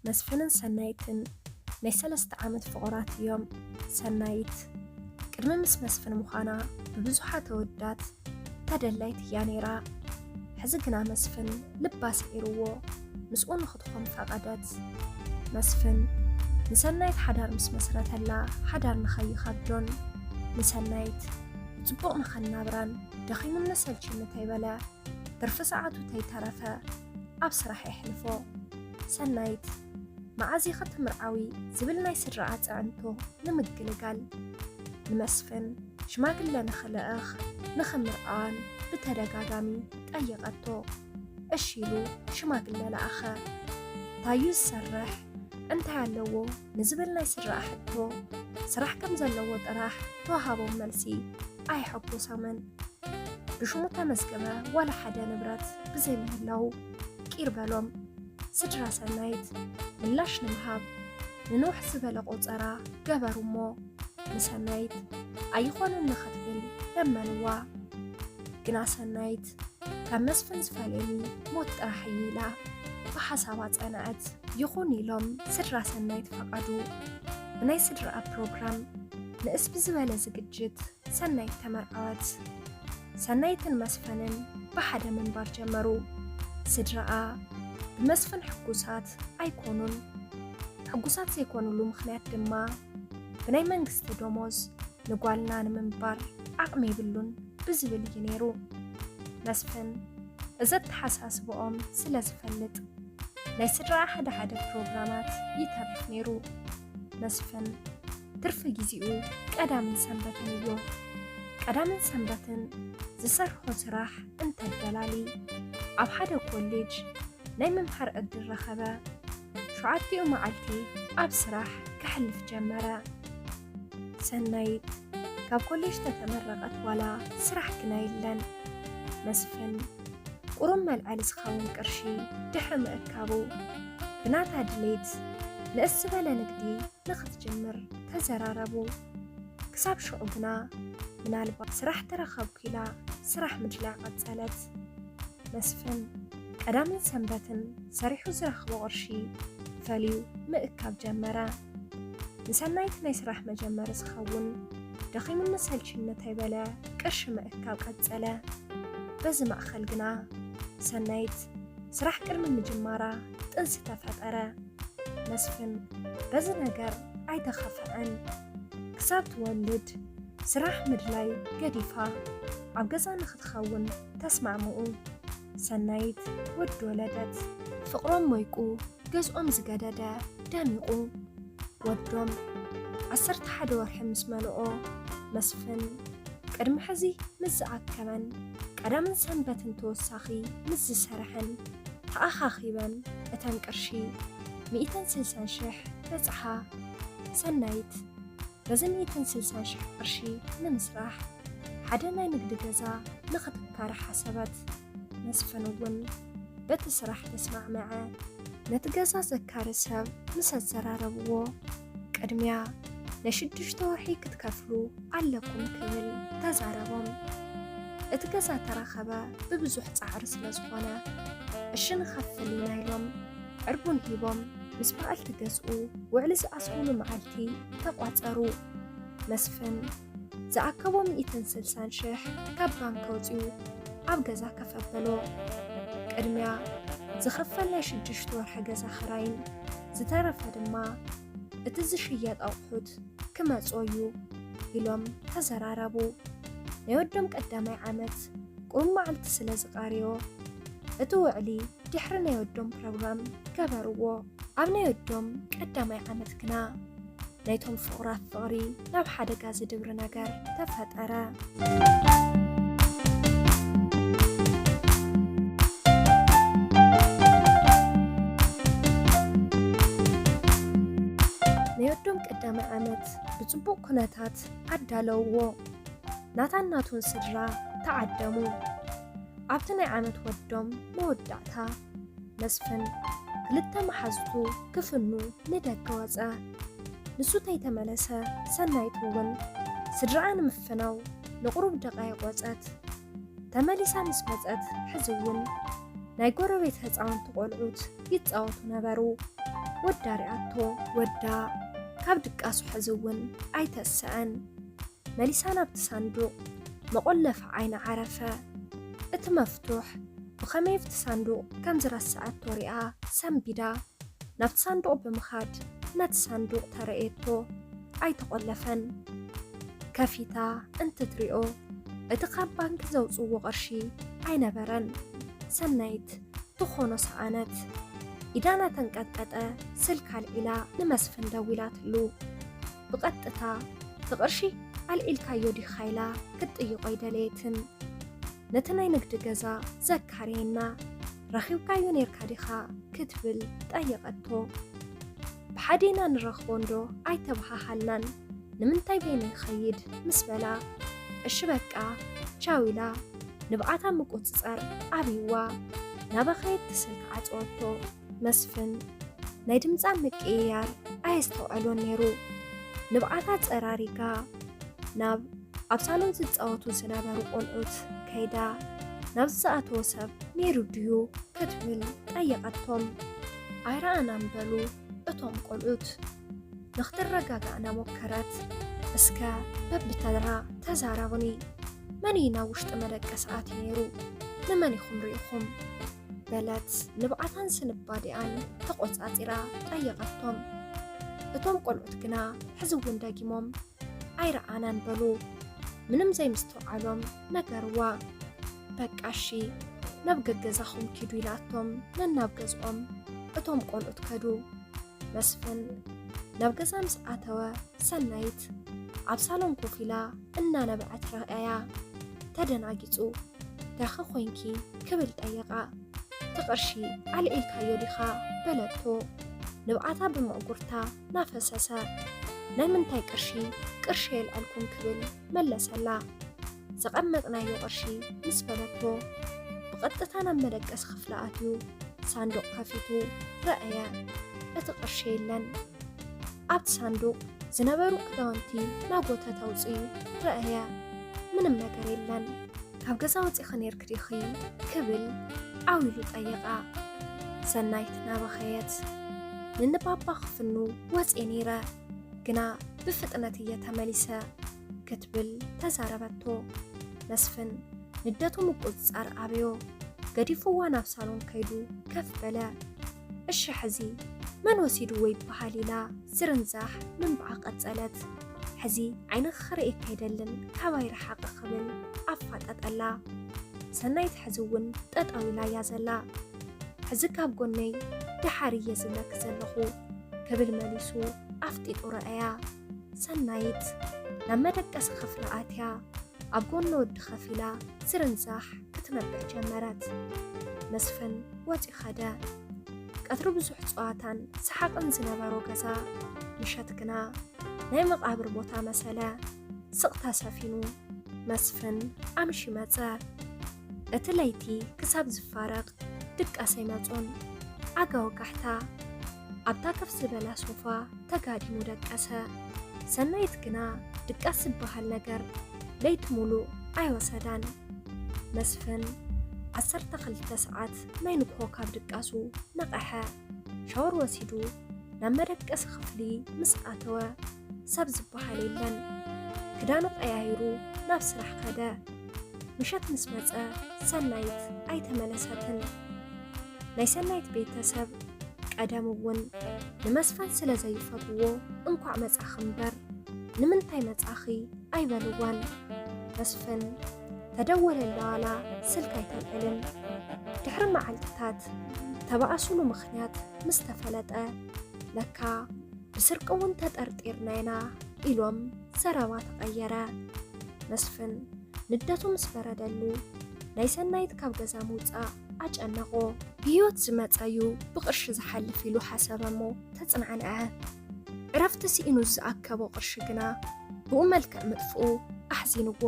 መስፍንን ሰናይትን ናይ ሰለስተ ዓመት ፍቑራት እዮም። ሰናይት ቅድሚ ምስ መስፍን ምዃና ብብዙሓት ኣወዳት ተደላይት እያ ነይራ። ሕዚ ግና መስፍን ልባ ስዒርዎ ምስኡ ንኽትኾን ፈቐደት። መስፍን ንሰናይት ሓዳር ምስ መስረተላ ሓዳር ንኸይኸብዶን ንሰናይት ብጽቡቕ ንኸናብራን ደኺሙኒ ሰልችኒ ተይበለ ትርፊ ሰዓቱ ተይተረፈ ኣብ ስራሕ የሕልፎ። ሰናይት መዓዝ ኢኺ ትምርዓዊ ዝብል ናይ ስድራኣ ጽዕንቶ ንምግልጋል ንመስፍን ሽማግለ ንኽልእኽ ንኽምርዓዋን ብተደጋጋሚ ጠየቐቶ። እሺ ኢሉ ሽማግለ ለኣኸ። ታዩ ዝሰርሕ እንታይ ኣለዎ ንዝብል ናይ ስድራኣ ሕቶ ስራሕ ከም ዘለዎ ጥራሕ ተዋሃቦም መልሲ ኣየሐጎሶምን። ብሽሙ ተመዝገበ ዋላ ሓደ ንብረት ብዘይምህላው ቂር በሎም። ስድራ ሰናይት ምላሽ ንምሃብ ንንውሕ ዝበለ ቆጸራ ገበሩ እሞ ንሰናይት ኣይኾንን ንኸትብል ለመንዋ። ግና ሰናይት ካብ መስፍን ዝፈልየኒ ሞት ጥራሕ እዩ ኢላ ብሓሳባ ጸንዐት። ይኹን ኢሎም ስድራ ሰናይት ፈቐዱ። ብናይ ስድራኣ ፕሮግራም ንእስ ብዝበለ ዝግጅት ሰናይት ተመርዓወት። ሰናይትን መስፍንን ብሓደ ምንባር ጀመሩ። ስድራኣ ብመስፍን ሕጉሳት ኣይኮኑን። ሕጉሳት ዘይኮኑሉ ምኽንያት ድማ ብናይ መንግስቲ ደሞዝ ንጓልና ንምንባር ዓቕሚ የብሉን ብዝብል እዩ ነይሩ። መስፍን እዚ ኣተሓሳስብኦም ስለ ዝፈልጥ ናይ ስድራኣ ሓደ ሓደ ፕሮግራማት ይተርፍ ነይሩ። መስፍን ትርፊ ግዜኡ ቀዳምን ሰንበትን እዩ። ቀዳምን ሰንበትን ዝሰርሖ ስራሕ እንተደላሊ ኣብ ሓደ ኮሌጅ ናይ ምምሃር ዕድል ረኸበ። ሸውዓቲኡ መዓልቲ ኣብ ስራሕ ከሕልፍ ጀመረ። ሰናይት ካብ ኮሌጅ ተተመረቐት ዋላ ስራሕ ግና የለን። መስፍን ቁሩብ መልዐሊ ዝኸውን ቅርሺ ድሕሪ ምእካቡ ብናታ ድሌት ንእስ ዝበለ ንግዲ ንኽትጅምር ተዘራረቡ። ክሳብ ሽዑ ግና ምናልባት ስራሕ ተረኸብኩ ኢላ ስራሕ ምድላያ ቀጸለት። መስፍን ቀዳምን ሰንበትን ሰሪሑ ዝረኽቦ ቅርሺ ፈልዩ ምእካብ ጀመረ። ንሰናይት ናይ ስራሕ መጀመሪ ዝኸውን ደኺሙኒ ሰልችኒ ተይበለ ቅርሺ ምእካብ ቀጸለ። በዚ ማእኸል ግና ሰናይት ስራሕ ቅድሚ ምጅማራ ጥንሲ ተፈጠረ። መስፍን በዚ ነገር ኣይተኸፍዐን። ክሳብ ትወልድ ስራሕ ምድላይ ገዲፋ ኣብ ገዛ ንኽትኸውን ተስማምኡ። ሰናይት ወዲ ወለደት። ፍቕሮም ሞይቁ ገዝኦም ዝገደደ ደሚቑ። ወዶም ዓሰርተ ሓደ ወርሒ ምስ መልኦ መስፍን ቅድሚ ሕዚ ምስ ዝኣከበን ቀዳምን ሰንበትን ተወሳኺ ምስ ዝሰርሐን ተኣኻኺበን እተን ቅርሺ ሚእትን ስልሳን ሽሕ በጽሓ። ሰናይት በዚ ሚእትን ስልሳን ሽሕ ቅርሺ ንምስራሕ ሓደ ናይ ንግዲ ገዛ ንኽትካረ ሓሰበት። መስፍን እውን በቲ ስራሕ ተስማዕመዐ። ነቲ ገዛ ዘካሪ ሰብ ምስ ኣዘራረብዎ ቅድሚያ ናይ ሽዱሽተ ወርሒ ክትከፍሉ ኣለኩም ክብል ተዛረቦም። እቲ ገዛ ተረኸበ ብብዙሕ ጻዕሪ ስለ ዝኾነ እሺ ንኸፍል ኢና ኢሎም ዕርቡን ሂቦም ምስ በዓልቲ ገዝኡ ውዕሊ ዝኣስሩሉ መዓልቲ ተቋጸሩ። መስፍን ዝኣከቦ ሚእትን ስልሳን ሽሕ ካብ ባንክ ኣውጺኡ ኣብ ገዛ ከፍ ኣበሎ። ቅድሚያ ዝኽፈል ናይ ሽዱሽተ ወርሒ ገዛ ኽራይን ዝተረፈ ድማ እቲ ዝሽየጥ ኣቑሑት ክመጾ እዩ ኢሎም ተዘራረቡ። ናይ ወዶም ቀዳማይ ዓመት ቁሩብ መዓልቲ ስለ ዝቓረዮ እቲ ውዕሊ ድሕሪ ናይ ወዶም ፕሮግራም ገበርዎ። ኣብ ናይ ወዶም ቀዳማይ ዓመት ግና ናይቶም ፍቑራት ፍቕሪ ናብ ሓደጋ ዝድብሪ ነገር ተፈጠረ። ናይ ወዶም ቀዳማይ ዓመት ብጽቡቕ ኩነታት ኣዳለውዎ። ናታን ናቱን ስድራ ተዓደሙ። ኣብቲ ናይ ዓመት ወዶም መወዳእታ መስፍን ክልተ መሓዝቱ ክፍኑ ንደገ ወጸ። ንሱ ተይተመለሰ ሰናይት እውን ስድራኣ ንምፍናው ንቁሩብ ደቃይቕ ወጸት። ተመሊሳ ምስ መጸት ሕዚ እውን ናይ ጎረቤት ህጻውንቲ ቆልዑት ይጻወቱ ነበሩ። ወዳ ሪኣቶ። ወዳ ካብ ድቃሱ ሕዚ እውን ኣይተሰአን። መሊሳ ናብቲ ሳንዱቕ መቖለፊ ዓይና ዓረፈ። እቲ መፍቱሕ ብኸመይ ኣብቲ ሳንዱቕ ከም ዝረስዐቶ ሪኣ ሰንቢዳ ናብቲ ሳንዱቕ ብምኻድ ነቲ ሳንዱቕ ተረእየቶ። ኣይተቖለፈን። ከፊታ እንትትሪኦ እቲ ካብ ባንክ ዘውፅዎ ቅርሺ ኣይነበረን። ሰናይት ትኾኖ ሰኣነት። ኢዳ ናተንቀጥቀጠ ስልካ ኣልዒላ ንመስፍን ደዊላትሉ። ብቐጥታ እቲ ቅርሺ ኣልዒልካዮ ዲኻ ኢላ ክትጥይቆ ኣይደለየትን። ነቲ ናይ ንግዲ ገዛ ዘካርየና ረኺብካዮ ኔርካ ዲኻ ክትብል ጠየቐቶ። ብሓዴና ንረኽቦ እንዶ ኣይተበሃሃልናን፣ ንምንታይ በይነ ይኸይድ ምስ በላ፣ እሺ በቃ ቻው ኢላ ንብዓታ ምቁጽጻር ኣብይዋ ናበኸየት ስልኪ ዓጸወቶ። መስፍን ናይ ድምጻ ምቅይያር ኣየስተውዐሎን ነይሩ። ንብዓታ ጸራሪጋ ናብ ኣብ ሳሎን ዝጻወቱ ዝነበሩ ቆልዑት ከይዳ ናብ ዝኣተወ ሰብ ነይሩ ድዩ ክትብል ጠየቐቶም። ኣይረኣናን በሉ እቶም ቆልዑት። ንኽትረጋጋእ እናሞከረት፣ እስከ በብተራ ተዛረቡኒ፣ መን እዩ ናብ ውሽጢ መደቀሲ ኣትዩ ነይሩ? ንመን ኢኹም ርኢኹም? በለት ንብዓታን ስንባዴኣን ተቖጻጺራ ጠየቐቶም። እቶም ቆልዑት ግና ሕዚ እውን ደጊሞም ኣይረኣናን በሉ። ምንም ዘይምስትውዓሎም ነገርዋ። በቃ እሺ ናብ ገገዛኹም ኪዱ ኢላቶም ነናብ ገዝኦም እቶም ቆልዑት ከዱ። መስፍን ናብ ገዛ ምስ ኣተወ ሰናይት ኣብ ሳሎን ኮፍ ኢላ እናነብዐት ረኣያ። ተደናጊጹ። ዳኸ ኮይንኪ ክብል ጠየቓ። እቲ ቅርሺ ኣልዒልካዮ ዲኻ በለቶ። ንብዓታ ብምዕጉርታ ናፈሰሰ። ናይ ምንታይ ቅርሺ? ቅርሺ የልዐልኩን ክብል መለሰላ። ዘቐመጥናዮ ቅርሺ ምስ በለቶ ብቐጥታ ናብ መደቀሲ ክፍሊ ኣትዩ ሳንዱቕ ከፊቱ ረኣየ። እቲ ቅርሺ የለን። ኣብቲ ሳንዱቕ ዝነበሩ ክዳውንቲ ናጎተት ኣውጺኡ ረኣየ። ምንም ነገር የለን። ካብ ገዛ ወጺኺ ኔርኪ ዲኺ ክብል ዓው ኢሉ ጠየቓ። ሰናይት እናበኸየት ንንባባ ክፍኑ ወጽየ ኔረ ግና ብፍጥነት እየ ተመሊሰ ክትብል ተዛረበቶ። መስፍን ንደቱ ምቁጽጻር ኣብዮ። ገዲፍዋ ናብ ሳሎን ከይዱ ከፍ በለ። እሺ ሕዚ መን ወሲድዎ ይበሃል ኢላ ዝርንዛሕ ምንባዓ ቀጸለት። ሕዚ ዓይንኺ ክርእየኪ ኣይደልን ካባይ ርሓቒ ክብል ኣፋጠጠላ። ሰናይት ሕዚ እውን ጠጠው ኢላ እያ ዘላ። ሕዚ ካብ ጎነይ ደሓር እየ ዝብለኪ ዘለኹ ክብል መሊሱ ኣፍጢጡ ረኣያ። ሰናይት ናብ መደቀሲ ክፍሊ ኣትያ ኣብ ጎኒ ወዲ ከፍ ኢላ ዝርንዛሕ ክትነብዕ ጀመረት። መስፍን ወጺኡ ኸደ። ቀትሪ ብዙሕ ጸዋታን ሰሓቕን ዝነበሮ ገዛ ምሸት ግና ናይ መቓብር ቦታ መሰለ። ስቕታ ሰፊኑ። መስፍን ኣምሽ መጸ። እቲ ለይቲ ክሳብ ዝፋረቕ ድቃስ ኣይመጾን። ኣጋ ወጋሕታ። ኣብታ ከፍ ዝበላ ሶፋ ተጋዲሙ ደቀሰ። ሰናይት ግና ድቃስ ዝበሃል ነገር ለይቲ ሙሉእ ኣይወሰዳን። መስፍን ዓሰርተ ክልተ ሰዓት ናይ ንግሆ ካብ ድቃሱ ነቐሐ። ሻወር ወሲዱ ናብ መደቀሲ ክፍሊ ምስ ኣተወ ሰብ ዝበሃል የለን። ክዳኑ ቀያይሩ ናብ ስራሕ ከደ። ምሸት ምስ መጸ ሰናይት ኣይተመለሰትን። ናይ ሰናይት ቤተሰብ ቀደም እውን ንመስፍን ስለ ዘይፈትዎ እንኳዕ መጻኺ እምበር ንምንታይ መጻኺ ኣይበልዋን። መስፍን ተደወለላ ዋላ ስልኪ ኣይተልዕልን። ድሕሪ መዓልትታት ተባኣስሉ ምኽንያት ምስ ተፈለጠ ለካ ብስርቂ እውን ተጠርጢርና ኢና ኢሎም ዘረባ ተቐየረ። መስፍን ንደቱ ምስ በረደሉ ናይ ሰናይት ካብ ገዛ ምውጻእ ኣጨነቖ። ብህይወት ዝመጸ እዩ ብቕርሺ ዝሓልፍ ኢሉ ሓሰበ እሞ ተጽናንዐ። ዕረፍቲ ስኢኑ ዝኣከቦ ቅርሺ ግና ብኡ መልክዕ ምጥፍኡ ኣሕዚንዎ።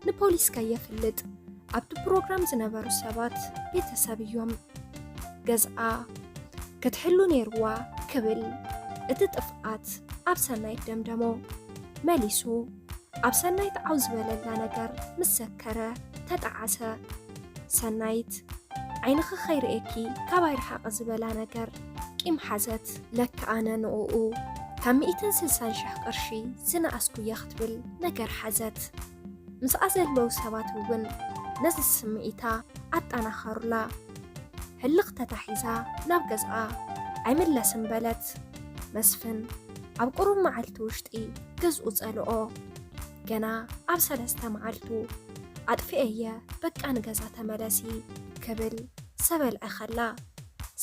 ንፖሊስ ከየፍልጥ ኣብቲ ፕሮግራም ዝነበሩ ሰባት ቤተሰብ እዮም። ገዝኣ ክትሕሉ ነይርዋ ክብል እቲ ጥፍኣት ኣብ ሰናይት ደምደሞ። መሊሱ ኣብ ሰናይት ዓው ዝበለላ ነገር ምስ ዘከረ ተጠዓሰ። ሰናይት ዓይንኺ ከይርእየኪ ካባይ ርሓቒ ዝበላ ነገር ቂም ሓዘት። ለካ ኣነ ንእኡ ካብ ሚእትን ስልሳን ሽሕ ቅርሺ ዝነኣስኩ እየ ክትብል ነገር ሓዘት። ምስኣ ዘለዉ ሰባት እውን ነዚ ስምዒታ ኣጠናኸሩላ። ሕልኽ ተታሒዛ ናብ ገዝኣ ኣይምለስን በለት። መስፍን ኣብ ቁሩብ መዓልቲ ውሽጢ ገዝኡ ጸልኦ። ገና ኣብ ሰለስተ መዓልቱ ኣጥፊኤየ በቃ ንገዛ ተመለሲ ክብል ሰበልዐ ከላ፣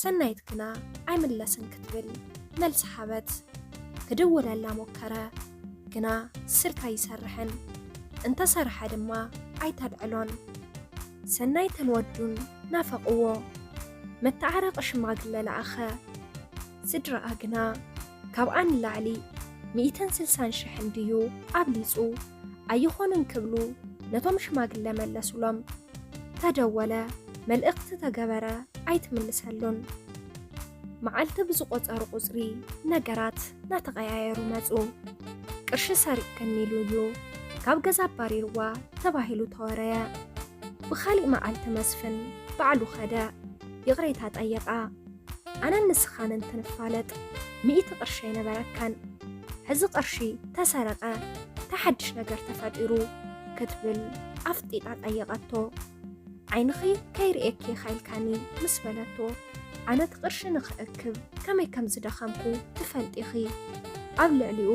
ሰናይት ግና ኣይምለስን ክትብል መልሲ ሃበት። ክድውለላ ሞከረ፣ ግና ስልካ ኣይሰርሕን። እንተሰርሐ ድማ ኣይተልዕሎን። ሰናይትን ወዱን ናፈቕዎ። መተዓረቒ ሽማግለ ለኣኸ። ስድራኣ ግና ካብኣ ንላዕሊ ሚእትን ስልሳን ሽሕ እንድዩ ኣብሊጹ። ኣይኾንን ክብሉ ነቶም ሽማግለ መለሱሎም። ተደወለ፣ መልእኽቲ ተገበረ፣ ኣይትምልሰሉን። መዓልቲ ብዝቖጸሩ ቁጽሪ ነገራት ናተቐያየሩ መጹ። ቅርሺ ሰሪቕክኒ ኢሉ እዩ ካብ ገዛ ኣባሪርዋ ተባሂሉ ተወረየ። ብኻሊእ መዓልቲ መስፍን ባዕሉ ኸደ፣ ይቕሬታ ጠየቓ። ኣነን ንስኻን እንትንፋለጥ ሚእቲ ቅርሺ ኣይነበረካን። ሕዚ ቅርሺ ተሰረቐ፣ እንታይ ሓድሽ ነገር ተፈጢሩ? ክትብል ኣፍጢጣ ጠየቐቶ። ዓይንኺ ከይርእየኪ ኢኻ ኢልካኒ ምስ በለቶ፣ ኣነ እቲ ቅርሺ ንኽእክብ ከመይ ከም ዝደኸምኩ ትፈልጢ ኢኺ። ኣብ ልዕሊኡ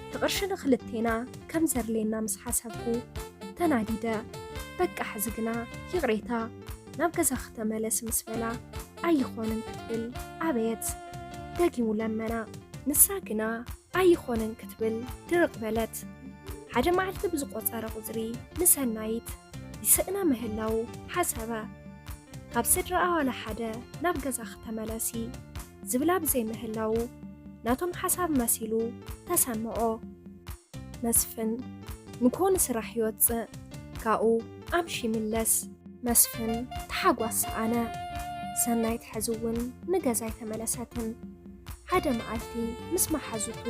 እቲ ቅርሺ ንኽልቴና ከም ዘድልየና ምስ ሓሰብኩ ተናዲደ። በቃ ሕዚ ግና ይቕሬታ፣ ናብ ገዛኺ ተመለሲ ምስ በላ፣ ኣይኾንን ክትብል ኣበየት። ደጊሙ ለመና። ንሳ ግና ኣይኾንን ክትብል ድርቕ በለት። ሓደ መዓልቲ ብዝቖጸረ ቁጽሪ ንሰናይት ይስእና ምህላዉ ሓሰበ። ካብ ስድራኣ ዋላ ሓደ ናብ ገዛኺ ተመለሲ ዝብላ ብዘይምህላዉ ናቶም ሓሳብ መሲሉ ተሰምዖ። መስፍን ንግሆ ንስራሕ ይወጽእ፣ ካብኡ ኣምሺ ይምለስ። መስፍን ተሓጓስ ሰኣነ። ሰናይት ሕዚ እውን ንገዛ ኣይተመለሰትን። ሓደ መዓልቲ ምስ መሓዙቱ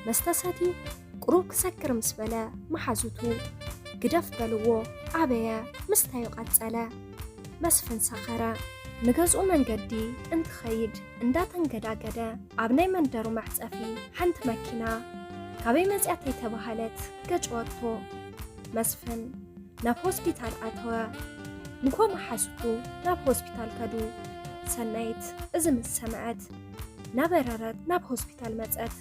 መስተ ሰትዩ ቁሩብ ክሰክር ምስ በለ፣ መሓዙቱ ግደፍ በልዎ ኣበየ ምስታዩ ቀጸለ። መስፍን ሰኸረ። ንገዝኡ መንገዲ እንትኸይድ እንዳተንገዳገደ፣ ኣብ ናይ መንደሩ መዕጸፊ ሓንቲ መኪና ካበይ መጺኣ ተይተባሃለት ገጭወቶ። መስፍን ናብ ሆስፒታል ኣተወ። ንግሆ መሓዙቱ ናብ ሆስፒታል ከዱ። ሰናይት እዚ ምስ ሰምዐት፣ ናበረረት ናብ ሆስፒታል መጸት።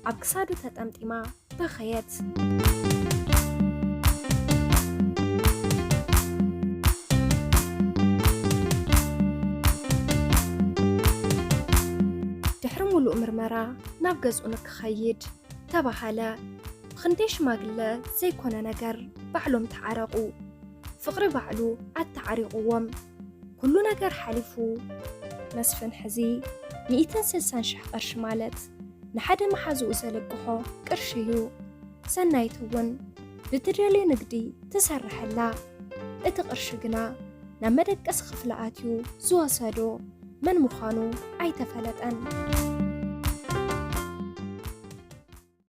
ኣብ ክሳዱ ተጠምጢማ በኸየት። ድሕሪ ሙሉእ ምርመራ ናብ ገዝኡ ንክኸይድ ተባሃለ። ብኽንደይ ሽማግለ ዘይኮነ ነገር ባዕሎም ተዓረቑ። ፍቕሪ ባዕሉ ኣተዓሪቑዎም። ኩሉ ነገር ሓሊፉ። መስፍን ሕዚ ሚእትን ስልሳን ሽሕ ቅርሺ ማለት ንሓደ መሓዝኡ ዘልቅሖ ቅርሺ እዩ። ሰናይት እውን ብትደልዮ ንግዲ ትሰርሐላ። እቲ ቅርሺ ግና ናብ መደቀሲ ክፍሊ ኣትዩ ዝወሰዶ መን ምዃኑ ኣይተፈለጠን።